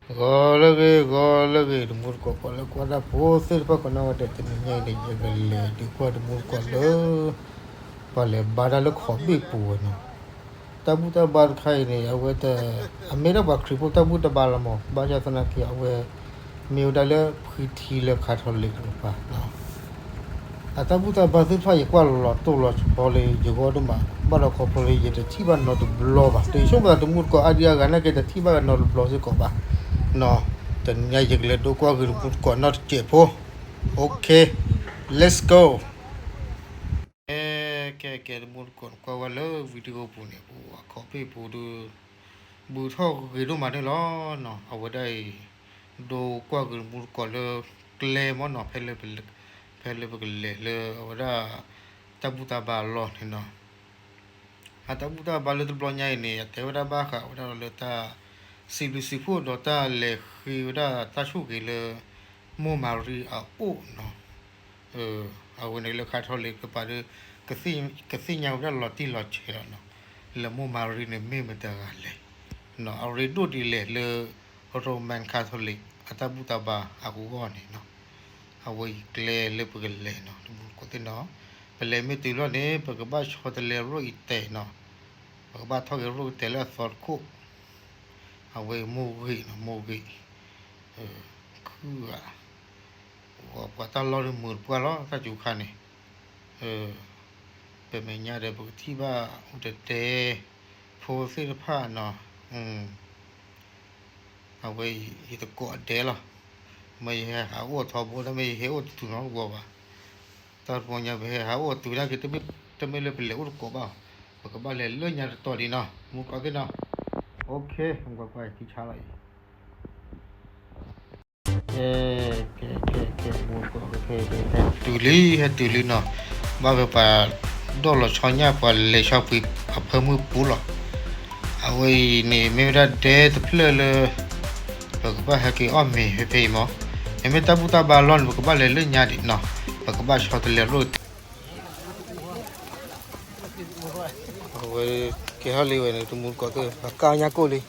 ဂီၤလၢအဂ့ၤ ဂီၤလၢအဂ့ၤ တမူတကိး ပှၤလၢကွၢ်တၢ်ဖိသ့ၣ်တဖၣ် ကိးနီၢ်ဂၤဒဲး တနံၤညါအံၤန့ၣ် ယကလဲၤဒုးကွၢ်တမူတကိးလၢ ပှၤလဲၤဘါတၢ်လၢခိးဘ့ၣ်ပူၤဝဲနီၤ. တၢ်ဘူၣ်တၢ်ဘါတခါအံၤန့ၣ် အဝဲ အမ့ၢ်ဒၣ်ပှၤခရံာ်ဖိတၢ်ဘူၣ်တၢ်ဘါလီၤမး, ဘၣ်ဆၣ်သနာ်က့ အဝဲ မ့ၢ်ဝဲဒၣ်လၢဖှံထံလၢ Catholic တကပၤ အတၢ်ဘူၣ်တၢ်ဘါသ့ၣ်တဖၣ် ယကွၢ်လီၤတိၢ်လီၤဆီလၢယဂီၢ်ဒိၣ်မး, ဘၣ်ဒီးခီဖျိလၢယတထံၣ်ဘၣ်နီတဘျီဘၣ်. တဆိကမိၣ်သး တမူတကိးအါဒံအါဂၤနာ်က့ တထံၣ်ဘၣ်နီတဘျီစ့ၢ်ကီးဘၣ်. တနံၤညါယကလဲၤဒုးကွၢ်ဂ့ၤတမူတကိးနီတစဲးဖိ. Okay, let's go. ကဲ ကဲ ကဲ တမူတကိး နကွၢ်ဝဲလၢ video ပူၤန့ၣ် ပှၤခိးဘ့ၣ်ပူၤဒီး ဘူးထီၣ်ဂ့ၤဒိၣ်မးန့ၣ်လီၤနီၤ. အဝဲဒၣ်အံၤ ဒုးကွၢ်ဂ့ၤတမူတကိးလၢကျဲမ့ၢ်နီၤ, ဖဲလၢပ ဖဲလၢပကလဲၤလၢအဝဲဒၣ် တၢ်ဘူၣ်တၢ်ဘါအလီၢ်န့ၣ်နီၤ. အတၢ်ဘူၣ်တၢ်ဘါလၢတဘျီညါအံၤန့ၣ် အတဲဝဲဒၣ်ဘၣ်ဃးဝဲဒၣ်လၢတၢ် စံးဘျုးစံးဖှိၣ်ဒီးတၢ်လဲၤဃ့ဝဲဒၣ်တၢ်ဆိၣ်ဂ့ၤလၢ မိၢ်မၤရံအအိၣ်နီၤ. အဝဲန့ၣ်လၢ Catholic တကပၤဒီး ကသ့ၣ်ညါဝဲဒၣ်လီၤတံၢ်လီၤဆဲးလီၤနီၤ, လၢမိၢ်မၤရံန့ၣ်မ့ၢ်မတၤတဂၤလဲၣ်နီၤ. အရ့ဒိၣ်ဒ်လဲၣ်လၢ Roman Catholic အတၢ်ဘူၣ်တၢ်ဘါအဂီၢ်န့ၣ်နီၤ. အဝဲအံၤကျဲလၢပကလဲၤနီၤ တမူတကိးသ့ၣ်နီၤ. ပလဲၤမ့ၢ်တုၤလီၤန့ၣ် ပကဘၣ်ဆီတလဲရိၣ်အံၤတဲာ်နီၤ, ပကဘၣ်ထီၣ်က့ၤရိၣ်ကတဲာ်လၢအသီတခိၣ်. အဝဲအံၤမိၢ်ဂ့ၤနီၤ မိၢ်ဂ့ၤ ခုဂၤ ပှၤတၢ်လီၢ်ဒီးမုာ်တပှၢ်လီၤ တၢ်စူၤခါန့ၣ်. ပမဲာ်ညါဒီးပကထံၣ်ဘၣ်အိၣ်တတဲ ဖိသ့ၣ်တဖၣ်နီၤ. အဝဲအံၤ ယတကိးအဒဲလီၤ. မ့ၢ်ယဟဲဟးအိၣ်ထီဘိ တမ့ၢ်ယဟဲအိၣ်တတုၤနီတဂီၢ်ဘၣ်. တၢ်တဘျီညါ ပဟဲဟးအိၣ်တုၤနာ်က့ တမ့ၢ်လၢပလဲၤအိၣ်တကိးဘၣ်, ပကဘၣ်လဲၤလၢညါတတီၤဒံးနီၤ မူတကိးသ့ၣ်နီၤ. Okay, ကွၢ်ကွၢ် ထံဆါလီၤအံၤ ကဲ ကဲ ကဲ ကဲ မူတကိး ကဲ ကဲ ကဲ ဟဲတုၤလံ ဟဲတုၤလံနီၤ. ဘၣ်ဝဲပှၤဒိၣ်လီၤဆီညၣ် ပှၤလဲၤဆီပှံၤအဖၢမုၢ်ပူၤလီၤ. အဝဲအံၤန့ၣ် မ့ၢ်ဝဲဒၣ်ဒဲတဖျၢၣ်လၢ ပကဘၣ်ဟဲက့ၤအီၣ်မ့ၤဖဲဖဲအံၤမး. မ့မ့ၢ်တၢ်ဘူၣ်တၢ်ဘါလီၢ်န့ၣ် ပကဘၣ်လဲၤလၢညါဒံးနီၤ, ပကဘၣ်ဆီတလဲရိၣ်ကတဲာ် အဝဲ ကဲထီၣ်လံဝဲန့ၣ် တမူတကိးသ့ၣ် ပကါညါကိၣ်လံ.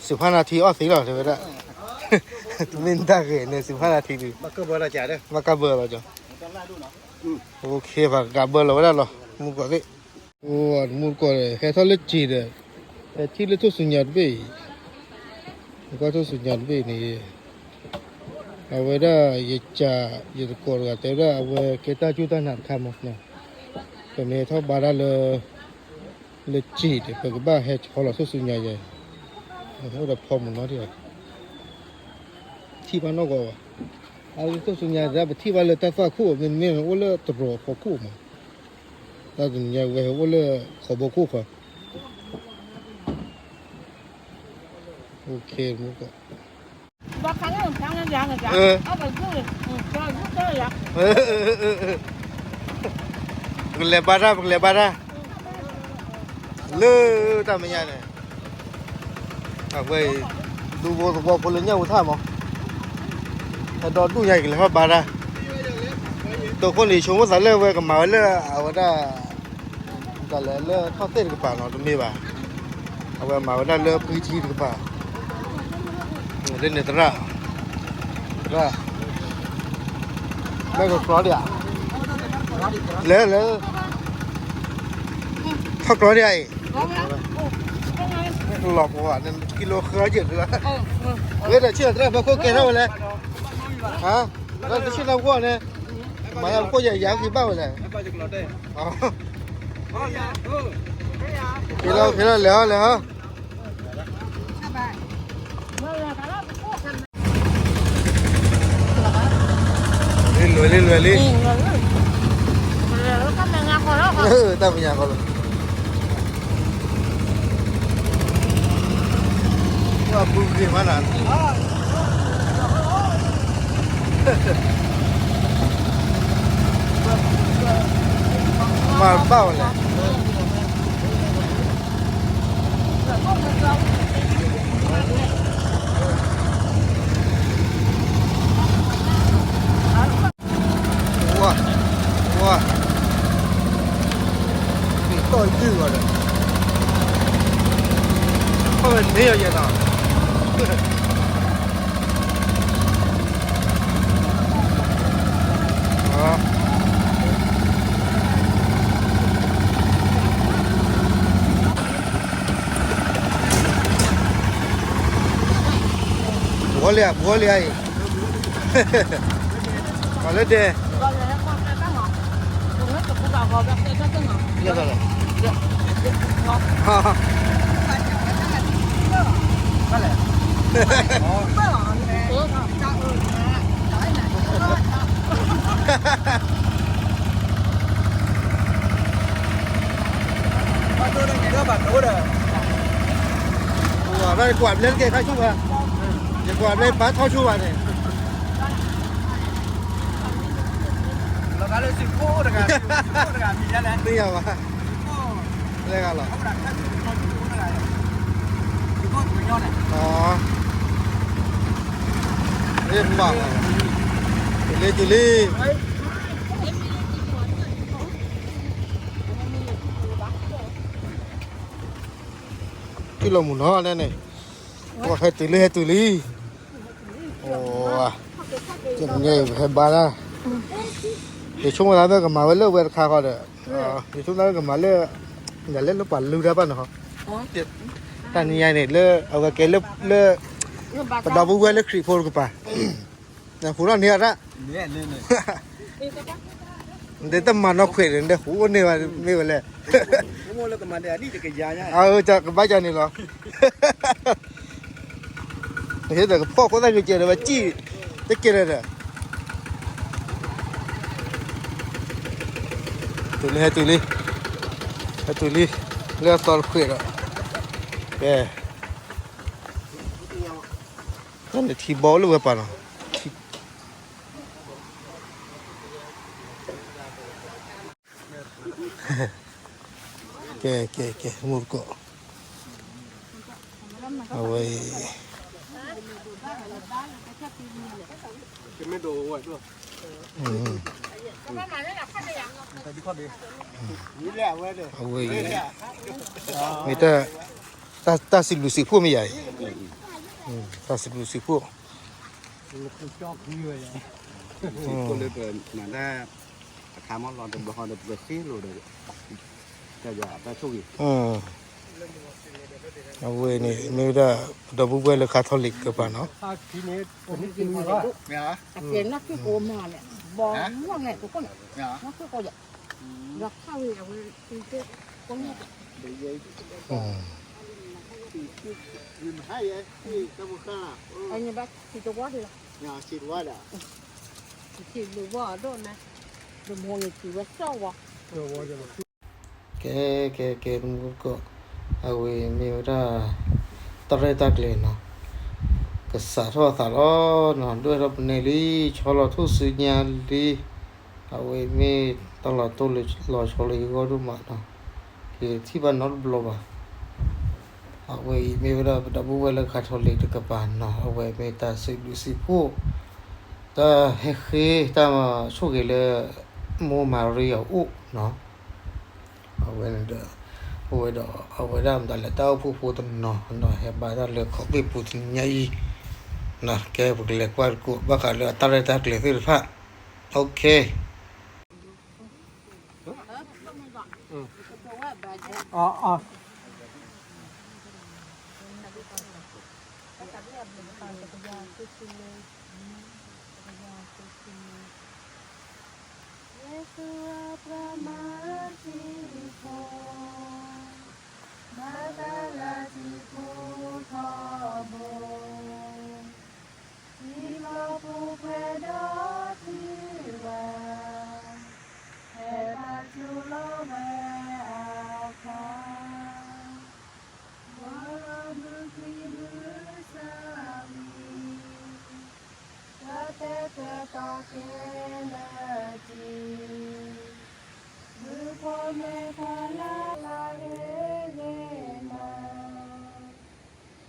စူၤဖးနါထံအီၣ်သ့လီၤ တဲဝဲဒၣ်. တမ့ၢ်တၢ်ဂ့ၤန့ၣ် စူၤဖးနါထံဒုး ဘၣ်ကဘၢလီၤကီး, ဘၣ်ကဘၢလီၤကီး. Okay, ပှၤကဘၢလီၤဝဲဒၣ်လီၤ မူတကိးသ့ၣ်. အိ တမူတကိးဒီး ဟဲထီၣ်လၢစံာ်ဒီး ဟဲထံၣ်လၢထိၣ်စူညါတဘ့ၣ်အံၤ, ကွၢ်ထိၣ်စူညါတဘ့ၣ်န့ၣ် အဝဲဒၣ်ယကး ယတကိးတဂၤတဲဝဲဒၣ် အဝဲကဲတၢ်စူၢ်တၢ်နာ်တခါမး, ပမ့ၢ်ဟဲထီၣ်ဘါတၢ်လၢ လၢစံာ်ဒီး ပကဘၣ်ဟဲဆီလီၤထိၣ်စူညါယဲ, အိၣ်ဒီးဖီမုၢ်နီၤဒံး, ထံၣ်ဘၣ်နီၢ်ကီးဘၣ်. အလၢထိၣ်စူညါဒၣ် ပထံၣ်ဘၣ်လၢတၢ်သွၣ်ခိၣ် မ့မ့ၢ်အိၣ်လၢတရီးဖီခိၣ်မး, တၢ်တနံၤညါဝဲဟဲအိၣ်လၢခီဘီခိၣ်ဃီ. Okay, မူတကိး ပကလဲၤဘါတၢ် ပကလဲၤဘါတၢ် လၢတၢ်မဲာ်ညါန့ၣ်, အဝဲအံၤ ဒူဖိသဝီဖိလၢညၣ်အူထၣ်မး, ဟဲဒီဒူၣ်ညါအံၤ ကလဲၤထီၣ်ဘါတၢ်, တိခိၣ်န့ၣ် ဆိကမိၣ်သးလၢဝဲကမၤဝဲလၢအဝဲဒၣ် တၢ်လဲၤလၢထီၣ်သ့ၣ်တကပၤနီၤ တမ့ၢ်ဘၣ်, အဝဲမၤဝဲဒၣ်လၢဖှံထံတကပၤ, လၢန့ၣ်သရၣ်, သရၣ်, မ့ၢ်ကကျီဒံးဧါ, လဲၤလဲၤ, ထီၣ်ကျီဒံးဧါအံၤ, လီၤပှၤန့ၣ် ကံလိဃၢယဲၢ်ဒံးလီၤ, ဝဲဒီးဆ့ၣ်သရၣ်ဖီခိၣ်ကဲထီၣ်ဝဲလဲၣ်, ဟါ, လၢတဆ့ၣ်နီၤဖီခိၣ်န့ၣ်, မၤလၢဖီခိၣ်ယဲၢ်ယၤက့ၤဘၣ်ဝဲလဲၣ်. က့ၤလီၤ က့ၤလီၤ လဲၤဟီ လဲၤဟီ. လံ လွဲလံ လွဲလံ. တၢ်မဲာ်ညါဃီလီၤ. ပူၤဂ့ၤမးနၤ, မၤဘၣ်ဝဲလဲၣ်. ဝါ, ဝါ, မ့ၢ်တီၢ်ယုၢ်ဂီၤဒီး, ခီၣ်ဝဲန့ၣ်ယဲနီၤ. ဘီလံဧါ, ဘီလံဧါအံၤ, ပှၤလၢဒဲး, ကွၢ်ဘျဲတက့ၢ်ခါဆူၣ်ဘၣ်, ယကွၢ်ဘျဲပာ်ထီၣ်ဆူၣ်ဘၣ်န့ၣ်, သ့ၣ်ညါဘၣ်, လဲၤဂၤလီၤ, မ့ၢ်ဘၣ်, တုၤလံ, တုၤလီၤမုၢ်နီၤန့ၣ်, ဟဲတုၤလံ ဟဲတုၤလံ, ယန့ၣ်ဟဲဘါတၢ်, ယဆိကမိၣ်သးဖဲကမၤဝဲလၢဝဲတခါဃီဒီး, ယဆိကမိၣ်သးဖဲကမၤလၢ, ယလၢလၢပှၤလူတၢ်ဘၣ်နီၤ, တနံၤညါန့ၣ် လၢအဝဲကဲလၢ, ပဒီပုၢ်ဝဲၢ်လၢခရံာ်ဖိတကပၤ, နဖူထီၣ်န့ၢ်အတၢ် နတမၤနီၢ်ခွဲးန့ၣ် နဟူအိၣ်န့ၢ်ဘၣ်မ့ၢ်ဝဲလဲၣ်, အကဘၣ်ကန့ၣ်လီၤ, နဟ့ၣ်ဒီးကဖီၣ်ခိၣ်သၣ်ကစဲးဒီးဝဲစံၣ်, တကဲလၢာ်ဒီး, တုၤလံ ဟဲတုၤလံ, ဟဲတုၤလံ, လၢအသီတခွဲးဒီး, ကဲ, တၢ်န့ၣ်ထံဘီလၢဝဲပၤနီၤ ကဲ ကဲ ကဲ မူတကိး, အဝဲအံၤ, အဝဲအံၤ, မ့ၢ်တၢ်, တၢ်စံးဘျုးစံးဖှိၣ်မ့ၢ်ယၤအံၤ, တၢ်စံးဘျုးစံးဖှိၣ်, ဖိလၢပမၤတၢ် အခါမီၢ်လီၤတဘျီဃီဒီး ပကဃ့လိာ်ဒီး တၢ်ယွၤအတၢ်ဆိၣ်ဂ့ၤ, အဝဲန့ၣ် မ့ၢ်ဝဲဒၣ် ပဒီပုၢ်ဝဲၢ်လၢ Catholic တကပၤနီၤ, ကဲ ကဲ ကဲ တမူတကိး, အဝဲမ့ၢ်ဝဲဒၣ် တၢ်ရဲၣ်တၢ်ကျဲၤနီၤ, ကစးထီၣ်အသးလီၤနီၤ, ဒွဲၣ်ထီၣ်ပနဲလံ, ဆီလီၤထူၣ်စုညါလံ, အဝဲမ့ၢ်တၢ်လီၤတိၢ်လီၤဆီလၢယဂီၢ်ဒိၣ်မးနီၤ, ယထံၣ်ဘၣ်နီတဘျီဘၣ်. အဝဲအံၤမ့ၢ်ဝဲဒၣ်ပဒီပုၢ်ဝဲၢ်လၢ Catholic တကပၤနီၤ, အဝဲမ့ၢ်တၢ်စံးဘျုးစံးဖှိၣ်, တၢ်ဟဲဃ့တၢ်ဆိၣ်ဂ့ၤလၢ မိၢ်မၤရံအအိၣ်နီၤ, အဝဲန့ၣ်ဒီး, အဝဲဒီး အဝဲဒၣ်မတၤလဲၣ် တၢ်အိၣ်ဖှိၣ်ဖိတနီၤနီၤ ဟဲဘါတၢ်လၢခီးဘ့ၣ်ပူၤတနံၤညါအံၤ, ကဲ ပကလဲၤကွၢ်တကိး ဘၣ်ဃးလၢအတၢ်ရဲၣ်တၢ်ကျဲၤသ့ၣ်တဖၣ်, OK. ယ့ၣ်ၡူးအပှၤမၤထံဖိ, မၤတၢ်လၢထံဖိထီဘိ, ထံလီၤပူၤကွံာ်ဒီးထံဝါ, ဟဲဘါထုးလီၤဝဲအခါ, မ်လီၤဘုကွံာ်ဘုဆၢဝံၤ, ကတဲာ်ကတီၤက့ၤလၢထံ, ဘုဖိမ့ၢ်ပှၤလၢလၢဂ့ၤဂ့ၤမး,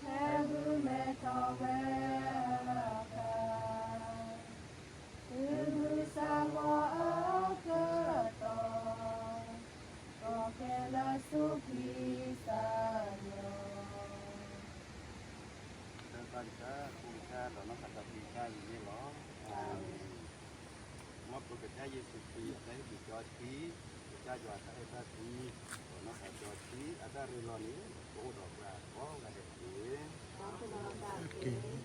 ဟဲဘုမဲာ်ထီၣ်ဝဲ, သုးမုၢ်သးဝီအကတီၢ်, ကီၢ်ခဲလၢာ်ဆူခရံာ်စၢ်ယွၤ, တၢ်ကစၢ်ခိၣ်ကစၢ်ဒီးနီၢ်ကစၢ်ဖံကစၢ်ယွၤန့ၣ်လီၤ. အၤမ့ၣ်. မ်ပကစၢ်ယ့ၣ်ၡူးခရံာ်အတၢ်ဟ့ၣ်ကူၣ်စီဆှံ, ကစၢ်ယွၤအတၢ်အဲၣ်တၢ်ကွံ, ဒီးနီၢ်ကစၢ်စီဆှံအတၢ်ရ့လိာ်န့ၣ် ကအိၣ်ဒီးပှၤကိးဂၤဒဲးတက့ၢ်.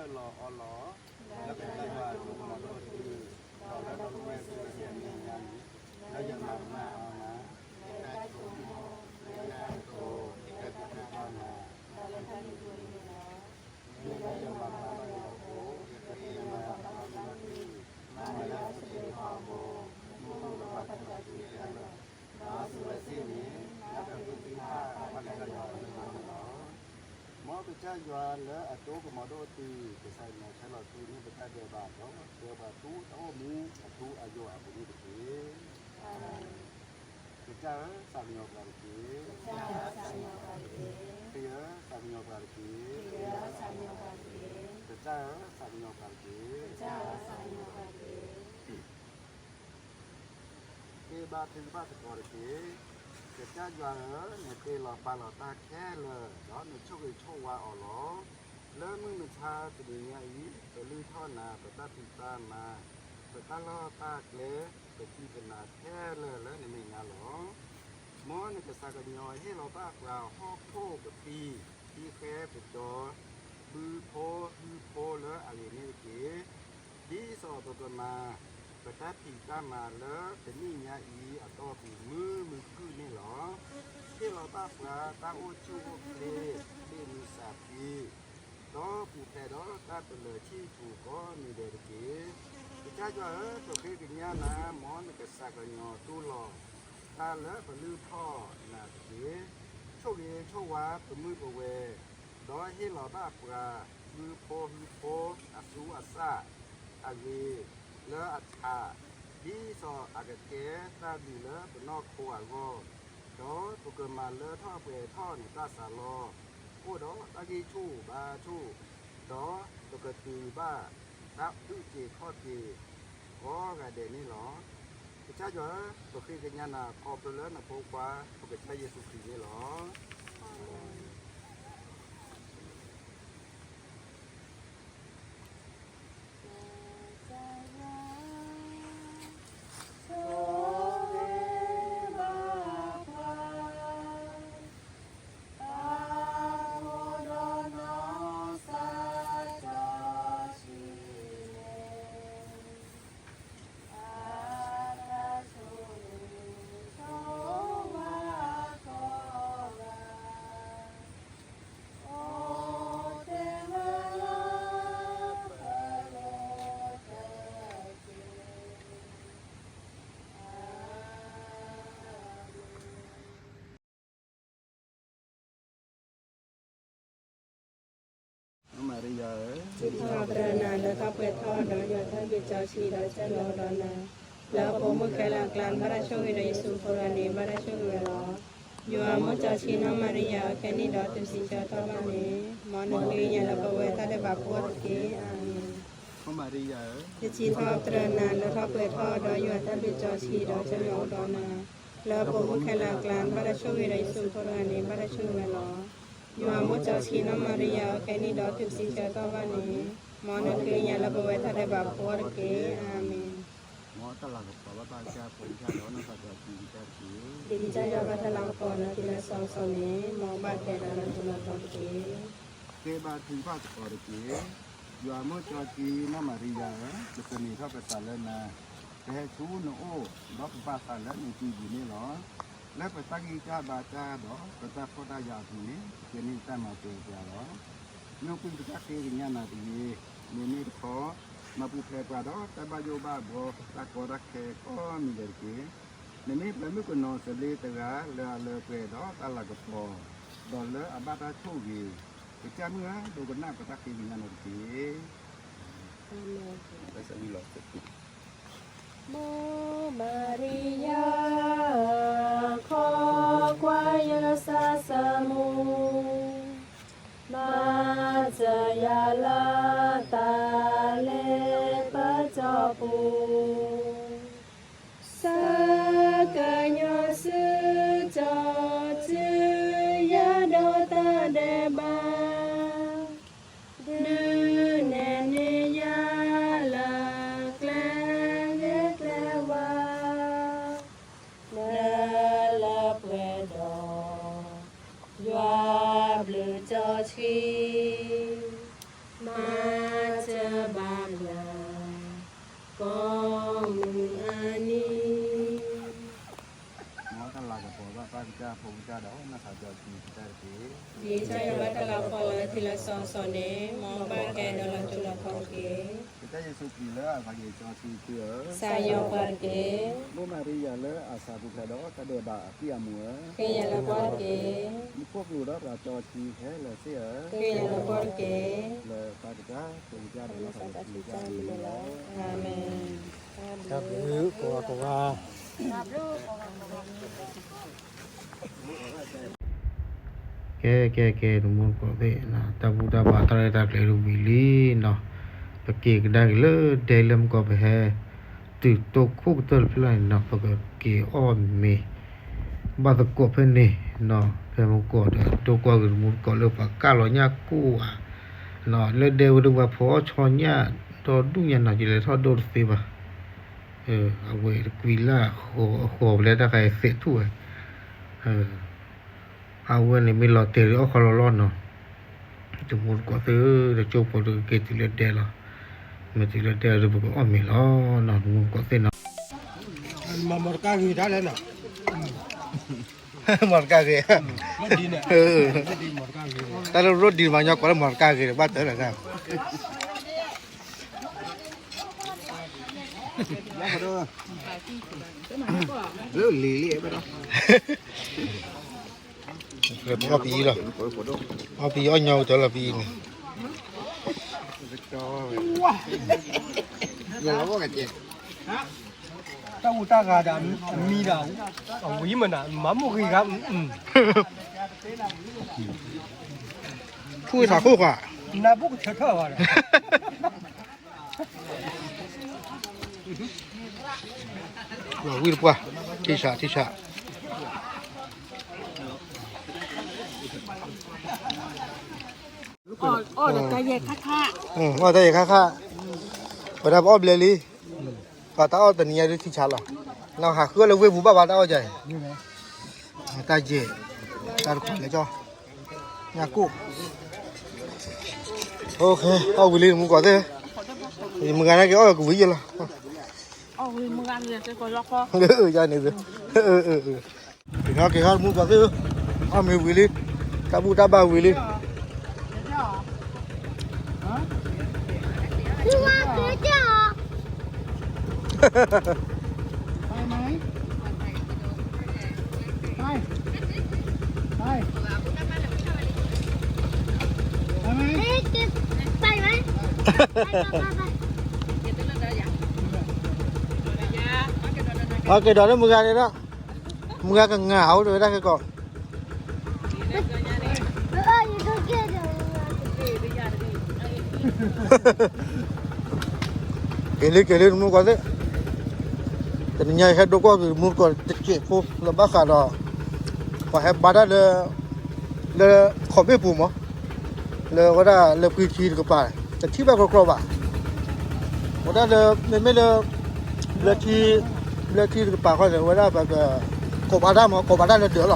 လီၤအီလီၤ, လၢကစၢ်ယွၤအဒိကမီၤဒိၣ်အစု, ဒီးလၢဒီပုၢ်ဝဲၢ်သ့ၣ်အမဲာ်ညါန့ၣ်, လၢယမၤကမၣ်အီၤန့ၣ်, လၢတၢ်ကတိၤ, လၢတၢ်ကတိၤန့ၣ်, မ့ၢ်လၢယမၤကမၣ်အီၤအဃိ, ယမၤကမၣ်အီၤ, မ့ၢ်လၢအစုတ့ထီဘိ, မ့ၢ်လၢပှၤတၢ်စုတ့ထီလီၤ, ဒီးအစုဝဲသ့ၣ်န့ၣ်, လၢကဒုးသ့ၣ်ညါဘၣ်ကစၢ်ယွၤအကလုၢ်န့ၣ်လီၤ. မ်ကစၢ်ယွၤလၢအဒိကမီၤဒိၣ်အစု, ကစၢ်ယွၤဆဲးလီၤဆူန့ၢ်ပတၢ်ဒဲးဘးဒီး ပှၤဆှၢပှၤဆူတၢ်အိၣ်မူအထူအယိာ်အပူၤန့ၣ်တက့ၢ်. ကစၢ်ဧၢ, သးကညီၤပှၤတက့ၢ်. ခရံာ်ဧၢ, သးကညီၤပှၤတက့ၢ်. ကစၢ်ဧၢ, သးကညီၤပှၤတက့ၢ်. က့ၤဘါထုကဖၣ်သကိးတက့ၢ်. ကစၢ်ယွၤဧၢ, နတ့လီၤပာ်လီၤတၢ်ခဲလၢာ်, ဒီးနဆိၣ်ဂ့ၤဆိၣ်ဝါအီၤလီၤ. လၢမုၢ်မဆါတနံၤညါအံၤ, ပလုၢ်ထီၣ်နၤ, ပတၢ်ဖံးတၢ်မၤ, ပတၢ်လီၢ်တၢ်ကျဲ, ပစံးပနာ်ခဲလၢာ်လၢနမဲာ်ညါလီၤ. မ်နကစၢ်ကညီၤဟ့ၣ်လီၤဘၣ်ပှၤဟီၣ်ခိၣ်ကပံာ်, ဟံးဃဲပကီၤ, ဘုဖိဟုဖိလၢအဂ့ၤန့ၣ်တက့ၢ်. ဒ်သိးပကမၤ ပတၢ်ဖံးတၢ်မၤလၢတနံၣ်ညါအံၤအတီၢ်ပူၤမုာ်မုာ်ခုၣ်န့ၣ်လီၤ. ဟ့ၣ်လီၤဘၣ်ပှၤတၢ်အိၣ်ဆူၣ်အိၣ်ချ့, ဘ့ၣ်မုာ်စၢ်ဖှံ, ဒီးပူၤဖျဲးဒီးတၢ်တလၢာ်ဆံၣ်ထူၣ်ကိးမံၤဒဲးတက့ၢ်. ကစၢ်ယွၤဧၢ, ပဃ့ကညးနၤ, မ်နကစၢ်ကညီၤတူၢ်လိာ် တၢ်လၢပလုၢ်ထီၣ်နၤတက့ၢ်. ဆိၣ်ဂ့ၤဆိၣ်ဝါပမုၢ်ပဝဲၤ, ဒီးဟ့ၣ်လီၤဘၣ်ပှၤ ဘုဖိဟုဖိအသူအသၣ်, အဂ့ၤ, လၢအထး, ဒ်သိးအကကဲတၢ်ဘျုးလၢပနီၢ်ခိအဂီၢ်, ဒီးပကမၤလၢထီၣ်ပှဲၤထီၣ်နတၢ်သးလီ, အိၣ်ဒီးတၢ်ဂံၢ်ဆူၣ်ဘါဆူၣ်, ဒီးပကတုၤဘၣ်တၢ်အုၣ်က့ၤခီၣ်က့ၤကိးဂၤဒဲးန့ၣ်လီၤ. ကစၢ်ယွၤဧၢ, ပဃ့ကညးနၤခီဖျိလၢနဖိခွါ ပကစၢ်ယ့ၣ်ၡူးခရံာ်န့ၣ်လီၤ. နီၢ်မၤရံယၤဧၢ, စံးထီၣ်ပတြၢၤနၤ လၢထီၣ်ပှဲၤထီၣ်ဒီးယွၤတၢ်ဘျုးစီဆှံဒီး ကစၢ်ယွၤအိၣ်ဒီးနၤ, လၢအပိာ်မုၣ်ခဲလၢာ်အကျါ နဘၣ်တၢ်ဆိၣ်ဂ့ၤဒီး ယ့ၣ်ၡူးဖိတဂၤန့ၣ် ဘၣ်တၢ်ဆိၣ်ဂ့ၤဝဲလီၤ. ယွၤမိၢ်စီဆှံ နီၢ်မၤရံယၤဧၢ, ခဲနံၣ်ဒီးတုၤစံးဆၢကတီၢ်ဘၣ်န့ၣ်, မ်နဃ့ကညးလၢပဝဲတၢ်ဒဲးဘးဖိတက့ၢ်. အၤမ့ၣ်. နီၢ်မၤရံယၤဧၢ, ယစံးထီၣ်ပတြၢၤနၤ လၢထီၣ်ပှဲၤထီၣ်ဒီးယွၤတၢ်ဘျုးစီဆှံဒီး ကစၢ်ယွၤအိၣ်ဒီးနၤ, လၢအပိာ်မုၣ်ခဲလၢာ်အကျါ နဘၣ်တၢ်ဆိၣ်ဂ့ၤဒီး ယ့ၣ်ၡူးဖိတဂၤန့ၣ် ဘၣ်တၢ်ဆိၣ်ဂ့ၤဝဲလီၤ. ယွၤမိၢ်စီဆှံ နီၢ်မၤရံယၤဧၢ, ခဲနံၣ်ဒီးတုၤစံးဆၢကတီၢ်ဘၣ်န့ၣ်, မ်နဃ့ကညးလၢပဝဲတၢ်ဒဲးဘးဖိတက့ၢ်. အၤမ့ၣ်. မ်တၢ်လၤကပီၤဘၣ်ဘၣ်ကစၢ်ဖိကစၢ်ဒီး နီၢ်သးစီဆှံကစၢ်တက့ၢ်. ဒ်ကစၢ်ယွၤဘၣ်တၢ်လၤကပီၤလၢခံလၢစီစီန့ၣ်, မ်ဘၣ်ထွဲဒီးလၢတနီၤနီၤတက့ၢ်. ဃ့ဘါထုကဖၣ်သကိးတက့ၢ်. ယွၤမိၢ်စီဆှံ နီၢ်မၤရံယၤဧၢ, ပသန့ၤထီၣ်ပသးလၢနၤ, ပဟဲဆူနအိၣ်, ဒီးပဘၣ်သးလၢနစုပူၤန့ၣ်လီၤ. လၢပတၢ်ဂံၢ်တၢ်ဘါတၢ်ဒီး ပတၢ်ဖှီၣ်တၢ်ယာ်အပူၤန့ၣ် ပကဲန့ၢ်တၢ်မၤစၢၤပှၤလီၤ. မ့ၢ်ပတၢ်ဃ့ကညးနၤတဂ့ၤ, မ့မ့ၢ်တခီ, မၤပူၤဖျဲးပှၤဒီးတၢ်ဘၣ်ယိၣ်ဘၣ်ဘှီ တၢ်ကီတၢ်ခဲကိးမံၤဒဲးတက့ၢ်. နမ့ၢ်ပှၤမုၣ်ကနီၤစလ့တဂၤ လၢအလၢပှဲၤဒီးတၢ်လၤကပီၤ, ဒီးလၢအဘၣ်တၢ်ဆိၣ်ဂ့ၤ, ကစၢ်မုၣ်ဧၢ, ဒိကနၣ်ပတၢ်ဃ့ကညးနၤတက့ၢ်. မိၢ်မၤရံယၤဧၢ, ခိးကွၢ်ယသးသမူ, မၤစၢၤယၤလၢတၢ်လ့ပစီပူၤ, သးကညီၤဆူကီၢ် တုၤယၤဒီးတၢ်ဒဲးဘး, ဒုးနဲၣ်န့ၢ်ယၤလၢကျဲဂ့ၤကျဲဝါ, နလၢပှဲၤဒီး ယွၤဘျုးစီဆှံ, မၤ ကစၢ်ယွၤဘၣ်တၢ်လၤကပီၤလၢထံလၢကီၢ်အစိၤန့ၣ်, မ်အဘၣ်ကဲဒီးလီၤတူာ်လီၤကာ်တက့ၢ်. ကစၢ်ယ့ၣ်ၡူးခရံာ်လၢအသးကံၢ်စီဆှံဧၢ, ကစၢ်ယွၤကွၢ်တက့ၢ်. မိၢ်မၤရံယၤလၢအသးပူၤဖျဲးဒီးတၢ်ဒဲးဘးအသံအမူးဧၢ, ဃ့ယၤလၢပှၤတက့ၢ်. မူခိၣ်ကလူးဒီးသရၣ်စီဆှံဟဲလၢာ်စ့ၢ်ဧၢ, ဃ့ယၤလၢပှၤတက့ၢ်. လၢသးကစၢ် ကစၢ်ယွၤ အမ့ၢ်လီၤ. တၢ်ဘျုးကိးဂၤကိးဂၤ ကဲ ကဲ ကဲ တမူတကိးသ့ၣ်, တၢ်ဘူၣ်တၢ်ဘါတၢ်ရဲၣ်တၢ်ကျဲၤတဝံၤလံနီၤ, ပက့ၤကဒါက့ၤလၢဒဲလၢမူကီၢ် ပဟဲ တုၤတိခိၣ်ကတၢၢ်တဖျၢၣ်န့ၣ်နီၤ, ပကက့ၤအီၣ်မ့ၤ ဘၣ်သကိးဖဲန့ၣ်နီၤ, ဖဲမူကီၢ်ဒီး ဒိကွၢ်က့ၤတမူတကိးလၢပှၤကၢ်လီၤညၣ်ကိၣ်ဧါ, လၢဒဲဝဲဒၣ်ပှၤဖီအီၣ်ဆီညၣ် ဒီဒူၣ်ညါနီၤ, ယလဲၤထီၣ်ဒိတသ့ဘၣ်. အဝဲတကွံလၢအဃီၤ ပလဲၤတၢ်ခါအံၤသဲးထူၣ်ဝဲ, အဝဲန့ၣ်မ့ၢ်လီၤတဲာ်ဒီးအီၣ်ခီလီၤလီၤနီၤ, တမူတကိးသ့ၣ်ဧၢ, တကၠိဖိတက့ၤတုၤလၢဒဲလီၤ, မ့ၢ်တုၤလၢဒဲဒီးပကအီၣ်မ့ၤလီၤနီၤ, တမူတကိးသ့ၣ်နီၤ. မၤမီၢ်တကါဂ့ၤတၢ်လဲၣ်နီၤ, မီၢ်တကါဂ့ၤ, တၢ်လၢရိဒ်မး ညီကိးလၢမီၢ်တကါဂ့ၤဒီး ဘၣ်တၢ်လၢတၢ် လၢလံၤလံၤအဲၣ်ဘၣ်ဒီး ပအီၣ်ပအံၤလီၤ, အီၣ်ပအံၤအီၣ်ညီကတၢၢ်လီၤပအံၤန့ၣ်, တၢ်အူတၢ်ဂၤဒီးအမံဒီး အဝံၤမနုၤ မၤမိၢ်ဂ့ၤဂၤ, ဖုထးခိၣ်ဃာ်, နၢ်ပူၣ်ကဆၢထၢၣ်ဘၣ်ဒီး ဝံတပှၢ်, ထံဆး ထံဆး, အီၣ်တၢ်ယဲၢ်ခါခါ, ဝဲဒၣ်ပအီၣ်ဘျဲလံ, ပှၤတၢ်အီၣ်တနံၤညါဒ်ထံဆးလီၤ, နဟးဃုအီၣ်လၢဝ့ၢ်ပူၤဘၣ်ဘၣ်တၢ်အီၣ်ယၤအံၤ, တၢ်ယဲၢ်, တၢ်တခွးလဲၤကၠီ, ညၣ်ကိၣ်, အီၣ်ဝံၤလံမူကိးသ့ၣ်, မုၢ်ဂၤနာ်က့ၤအီၣ်ကဝံၤယဲလီၤ, ယန့ၣ်, က့ၤဟီက့ၤဟီမူကိးသ့ၣ်, အီၣ်မ့ၤဝံၤလံ, တၢ်ဘူၣ်တၢ်ဘါဝံၤလံ. ဟဲက့ၤဒီးလၢမုၢ်ဂၤန့ၣ်ဒီး, မုၢ်ဂၤကငါအိၣ်တဝဲဒၣ်က့ၤကီး, က့ၤလံက့ၤလံ တမူတကိးသ့ၣ်, တနံၤညါဟဲဒိကွၢ်က့ၤတမူတကိးတစဲးဖိလၢဘၣ်ဃးဒီး ပှၤဟဲဘါတၢ်လၢ လၢခိးဘ့ၣ်ပူၤမး, လၢဝဲဒၣ်လၢဖှံထံတကပၤ, တထံၣ်ဘၣ်ကြီကြီဘၣ်, ဝဲဒၣ်လၢ မ့မ့ၢ်လၢ ဘျၢထံ, ဘျၢထံတကပၤဃီန့ၣ် ဝဲဒၣ်ပက ကိးဘါတၢ်မး ကိးဘါတၢ်လၢဒၢးလီၤ,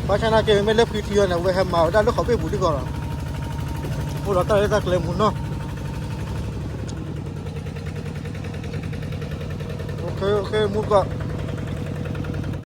ဘၣ်ဆၣ်နာ်က့ မ့မ့ၢ်လၢဖှံထံအီၤန့ၣ် အဝဲဟဲမၤဝဲဒၣ်လၢခိးဘ့ၣ်ပူၤဒ်ကီးလီၤ, အိၣ်ဒီးတၢ်ရဲၣ်တၢ်ကျဲၤမူနီၤ. မူတကိး